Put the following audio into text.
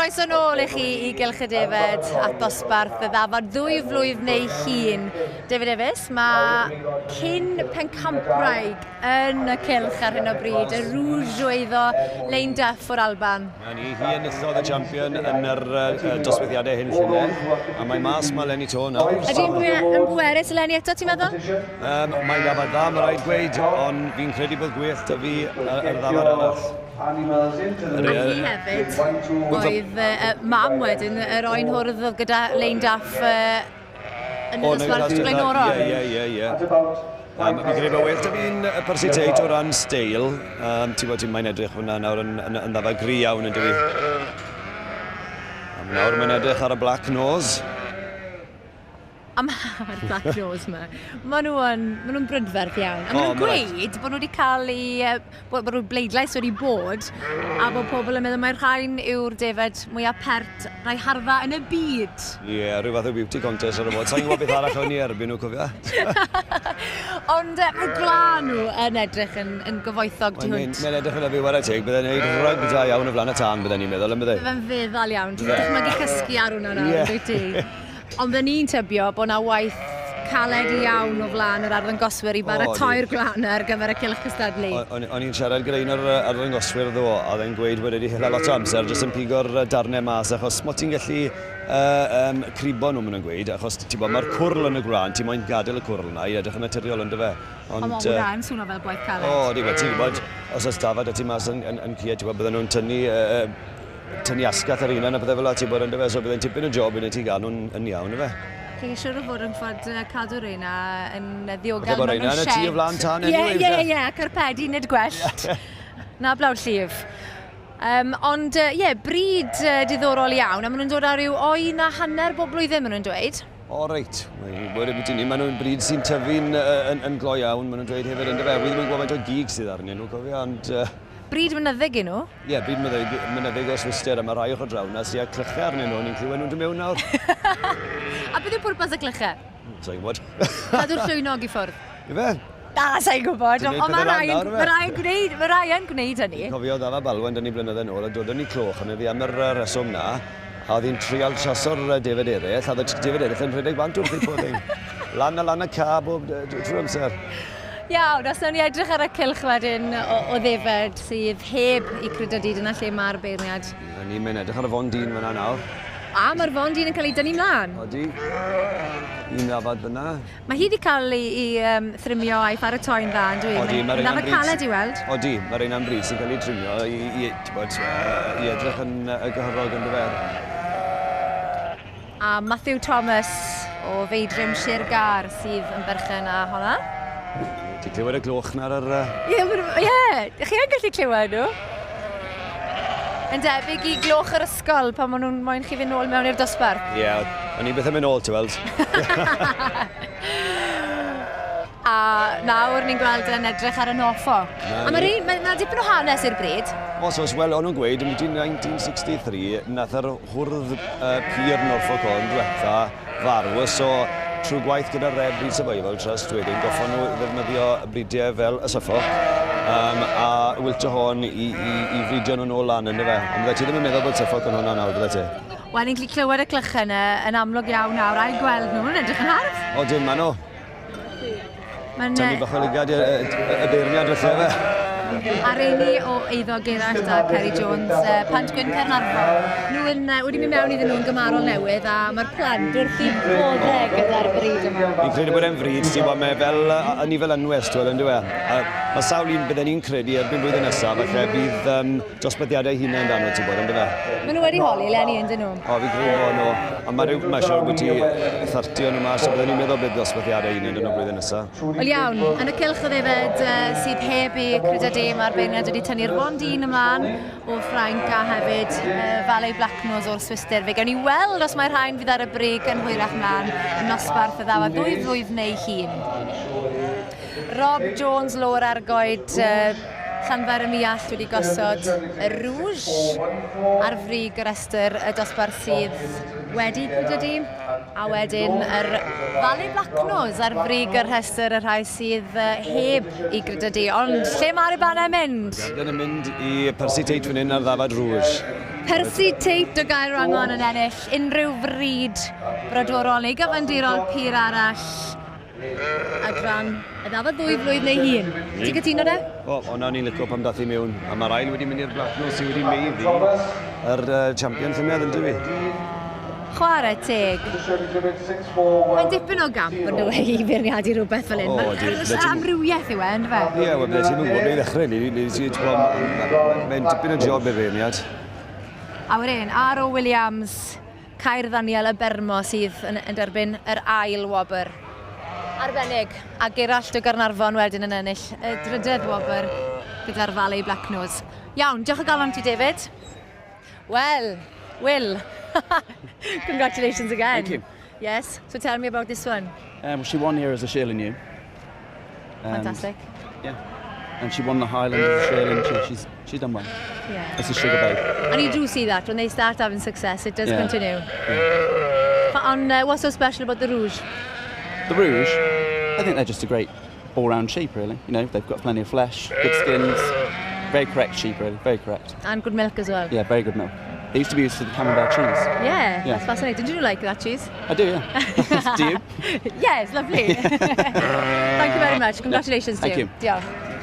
Croeso nôl i chi i Gylch y Defed at ddosbarth y ddafad ddwy flwydd neu hun. David Davies, mae cyn pencampwraig yn y cylch ar hyn o bryd, y Rouge o eiddo Lein Duff o'r Alban. Na ni, hi enillodd y champion yn yr uh, dosbarthiadau hyn llynedd, a mae mas ma eleni to nawr. Ydy hi'n yn bwerus eleni eto, ti'n meddwl? Um, mae'n ddafad dda, mae rhaid gweud, ond fi'n credu bod gwell da fi yr ddafad arall. A hi hefyd oedd uh, mam wedyn, yr oen hwrdd oedd gyda Lein Duff uh, yn y dosbarth blaenorol. Ie, ie, ie, ie. Fi'n credu bod well da fi'n Percy Tate o ran steil. Um, ti'n gwybod, mae'n edrych hwnna nawr yn, yn, yn ddafad gry iawn yn dywi. A nawr mae'n edrych ar y Black Nose. A mae'r Black Nose 'ma, maen nhw yn, maen nhw'n brydferth iawn. A maen nhw'n gweud bod nhw wedi cael eu, bod, bod bleidlais wedi bod, a bod pobl yn meddwl mai'r rhain yw'r defaid mwyaf pert, rhai hardda yn y byd. Ie, yeah, rhyw fath o beauty contest ar y bod. Sa'n gwybod beth arall o'n i erbyn nhw, cofia. Ond mae gwlân nhw yn edrych yn, yn gyfoethog tu hwnt. Mae'n edrych yn lyfli, whare teg, bydde'n neud rug da iawn o flaen y tân, bydden ni'n meddwl, yn bydde? Fe'n feddal iawn. Ti'n dychmygu cysgu ar hwnna nawr, yeah. dwyt ti? Ond fydden i'n tybio bod 'na waith caled iawn o flaen yr arddangoswyr i baratoi'r gwlân ar gyfer y cylch cystadlu. O'n i'n siarad gyda un o'r arddangoswyr ddo, a oedd e'n gweud bod e wedi hela lot o amser jyst yn pigo'r darnau mas, achos mo ti'n gallu uh, um, cribo nhw, maen nhw'n gweud, achos ti'n bod, mae'r cwrl yn y gwlân, ti'n moyn gadael y cwrl yna i edrych yn naturiol, ond fe. Ond, mae hwnna yn swno fel gwaith caled. O, di, ti'n gwybod, os oes dafad a ti mas yn, yn, yn cue, ti'n gwybod, bydden nhw'n tynnu uh, tynnu asgell ar hunan a pethau fel 'na, ti'n gwbod, yndyfe? So byddai'n tipyn o job i ti gael nhw'n yn iawn, yfe? Chi'n siŵr o fod yn fod cadw reina yn ddiogel mewn shed. Reina yn y tŷ o flaen tân anyway. Ie, ie, ie, a carpedi nid gwellt. Na blawd llif. Um, ond ie, yeah, bryd uh, diddorol iawn, a maen nhw'n dod â rhyw oen a hanner bob blwyddyn, maen nhw'n dweud. O reit, mae'n gwybod beth i ni, maen nhw'n bryd sy'n tyfu'n yn, yn gloi iawn, maen nhw'n dweud hefyd, yndyfe? Wi ddim yn gwybod faint o gig sydd arnyn nhw, cofio, ond... Uh, Bryd mynyddig i nhw. Ie, yeah, bryd mynyddig, mynyddig o Swistir, a mae rhai ochr draw na sy'n â clychau arnyn nhw, ni'n clywed nhw'n dod mewn nawr. a beth yw pwrpas y clychau? Sa'n gwybod. Cadw'r llwynog i ffwrdd. Ife? Na, sa'n gwybod, ond mae rai yn, ma rai yn gwneud, mae rai yn gwneud hynny. Fi'n cofio ddafad balwen 'da ni blynydde nôl a dodon ni cloch arno fi am yr reswm 'na, a oedd hi'n trial traso'r defaid eraill, a oedd y defaid eraill yn rhedeg bant wrth ei poor thing. Lan a lan y ca bob trwy'r amser. Iawn, os nawn ni edrych ar y cylch wedyn o, o ddefed sydd heb i crydydu, dyna lle mae'r beirniad. Na ni, mae'n edrych ar y fond dyn fyna nawr. A mae'r fond dyn yn cael ei dynnu mlaen. Odi. Un ddafad fyna. Mae hi wedi cael ei, ei um, thrimio a'i pharatoi'n dda, yn dwi? Odi, mae'r un am bryd... caled i weld. Odi, mae'r un am bryd sy'n cael ei trimio i, i, bod, i edrych yn y gyhyrog yn dyfer. A Matthew Thomas o Feidrim Sir Gâr sydd yn berchen â honna. Ti'n clywed y gloch na ar yr... Ie, yeah, chi yn gallu clywed nhw. Yn debyg i gloch yr ysgol pan maen nhw'n moyn chi fynd nôl mewn i'r dosbarth. Ie, yeah, o'n i byth yn mynd nôl, ti'n weld. A nawr ni'n gweld yn edrych ar y Norfolk. A mae ma, ma dipyn o hanes i'r bryd. Os oes, wel, o'n nhw'n gweud, yn 1963, nath yr hwrdd uh, pur Norfolk o'n diwetha farw, so trwy gwaith gyda Rare Breed Survival Trust wedyn, goffon nhw ddefnyddio bridiau fel y Suffolk um, a Wiltshire Horn i, i, i fridio nhw'n ôl lan, ynddo fe. Ond bydde ti ddim yn meddwl bod Suffolk yn hwnna nawr, bydde ti? Wel, ni'n gallu clywed y clychau yna yn amlwg iawn nawr, a'i gweld nhw, maen nhw'n edrych yn hardd. O, dim, maen nhw. Mae'n... Tynnu bach o lygad y, y, y beirniad felly, efe. A rheini o eiddo Gerallt a Ceri Jones, uh, Pant Gwyn Caernarfon. Nhw yn, uh, wedi mynd mewn iddyn nhw'n gymarol newydd a mae'r plant wrth i bodde gyda'r bryd yma. Fi'n credu bod e'n fryd, ti'n gwybod, mae fel, uh, ni fel anwes, ti'n gwybod, yn dyw e? Mae sawl un bydden ni'n credu erbyn blwyddyn nesaf, falle bydd um, dosbarthiadau hunain dan nhw, ti'n bod, yndyfe? Maen nhw wedi holi eleni, yndyn nhw? O, fi'n credu bod nhw. Ond mae rhyw, mae siŵr bod ti thirty o'n nhw mas, so byddwn ni'n meddwl bydd dosbarthiadau hunain dan nhw blwyddyn nesaf. Wel iawn, yn y cylch o ddefed uh, sydd heb i credu mae'r beirniad wedi tynnu'r bond un ymlaen o Ffrainc a hefyd uh, Valley Blacknose o'r Swistir. Fe gawn ni weld os mae rhain fydd ar y brig yn hwyrach mlaen yn nosbarth y ddawa ddwy flwydd neu hun. Rob Jones lawr ar goed uh, Llanfair y Muallt wedi gosod y Rouge ar frig y rhestr y dosbarth sydd wedi prydydu a wedyn yr Valley Blacknose ar frig y rhestr y rhai sydd heb i grydydu. Ond lle mae'r Ibanau mynd? Yn mynd i Percy Tate fan hyn ar ddafad Rouge. Percy Tate o Gaerwrangon yn ennill unrhyw fryd brodorol neu gyfandirol pur arall adran y ddafad ddwy flwydd neu hun. Ti'n cytuno de? O, o'na ni'n licio pan dath i mewn. A mae'r ail wedi mynd i'r Blacknose sydd wedi meiddi yr champion llynedd yn dywi. Chwarae teg. Mae'n dipyn o gamp yn dywe i feirniadu rhywbeth fel hyn. O, ydi. Mae'n amrywiaeth yw e, yn dyfe? Ie, wel, bydde ti'n gwybod beth i ddechrau. Mae'n dipyn o job i'r feirniad. A wedyn, R.O. Williams, Caer Ddaniel y Bermo sydd yn, yn derbyn yr ail wobr. Arbennig. A Gerallt o Gaernarfon wedyn yn ennill y drydedd wobr gyda'r Valley Blacknose. Iawn, diolch o galon ti, David. Well, Will, congratulations again. Thank you. Yes, so tell me about this one. Well, she won here as a shearling ewe. Fantastic. Yeah. And she won the Highland as a shearling. She's done well. It's a sugar babe. And you do see that when they start having success, it does continue. Yeah. And what's so special about the Rouge? The Rouge, I think they're just a great all-round sheep, really. They've got plenty of flesh, good skins, very correct sheep, really, very correct. And good milk as well. Yeah, very good milk. They used to be used for the Camembert cheese. Yeah, that's fascinating. Did you like that cheese? I do, yeah. Do you? Yeah, it's lovely. Thank you very much. Congratulations to Thank you. you. Diolch.